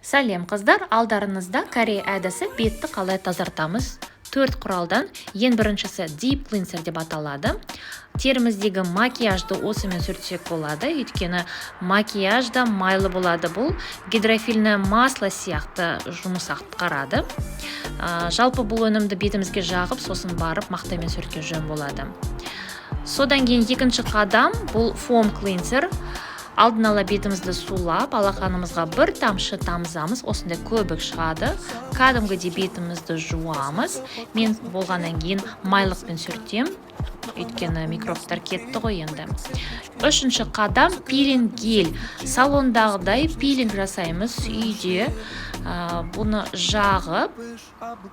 Сәлем, қыздар! Алдарыңызда корей әдісі, бетті қалай тазартамыз төрт құралдан. Ең біріншісі deep cleanser деп аталады. Теріміздегі макияжды осымен сүртсек болады, өйткені макияж да майлы болады. Бұл гидрофильное масло сияқты жұмыс атқарады. Жалпы бұл өнімді бетімізге жағып, сосын барып мақтамен сүрткен жөн болады. Содан кейін екінші қадам — бұл foam cleanser. Алдын ала бетімізді сулап, алақанымызға бір тамшы тамызамыз, осындай көбік шығады. Кәдімгідей бетімізді жуамыз. Мен болғаннан кейін майлықпен сүртем, өйткені микробтар кетті ғой. Енді үшінші қадам — пилинг гель. Салондағыдай пилинг жасаймыз үйде. Бұны жағып,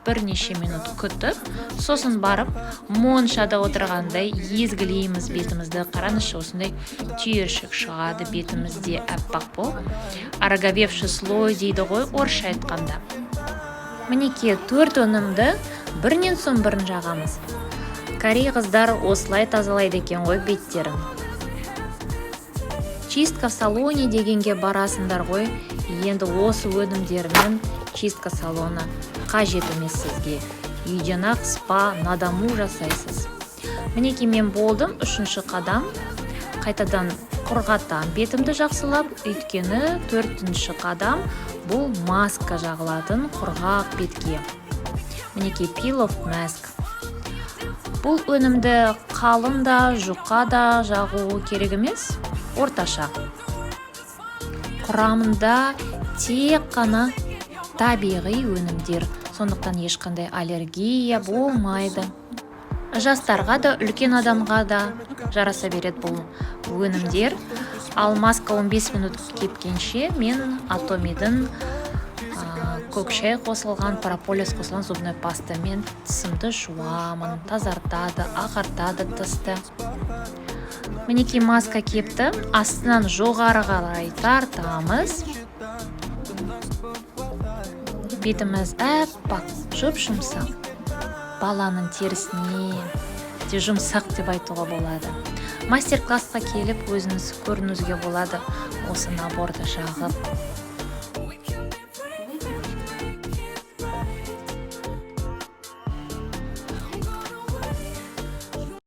бірнеше минут күтіп, сосын барып моншада отырғандай езгілейміз бетімізді. Қараңызшы, осындай түйіршік шығады бетімізде, аппақ болып, ороговевший слой дейді ғой орысша айтқанда. Мінекей, төрт өнімді бірінен соң бірін жағамыз. Корей қыздар осылай тазалайды екен ғой беттерін. Чистка в салоне дегенге барасыңдар ғой, енді осы өнімдермен чистка салоны қажет емес сізге, үйден ақ спа на дому жасайсыз. Мінекей, мен болдым. Үшінші қадам: қайтадан құрғатам бетімді жақсылап, өйткені төртінші қадам — бұл маска жағылатын құрғақ бетке. Мінекей, peel off mask. Бұл өнімді қалың да, жұқа да жағу керек емес, орташа. Құрамында тек қана табиғи өнімдер, сондықтан ешқандай аллергия болмайды. Жастарға да, үлкен адамға да жараса береді бұл өнімдер. Ал маска 15 минут кепкенше, мен Атомидің көк шай қосылған, прополис қосылған зубной пастамен тісімді жуамын. Тазартады, ағартады тісті. Мінекей, маска кепті. Астынан жоғары қарай тартамыз, бетіміз аппақ, жұп жұмсақ, баланың терісіне де жұмсақ деп айтуға болады. Мастер классқа келіп, өзіңіз көрінуіңізге болады осы наборды жағып.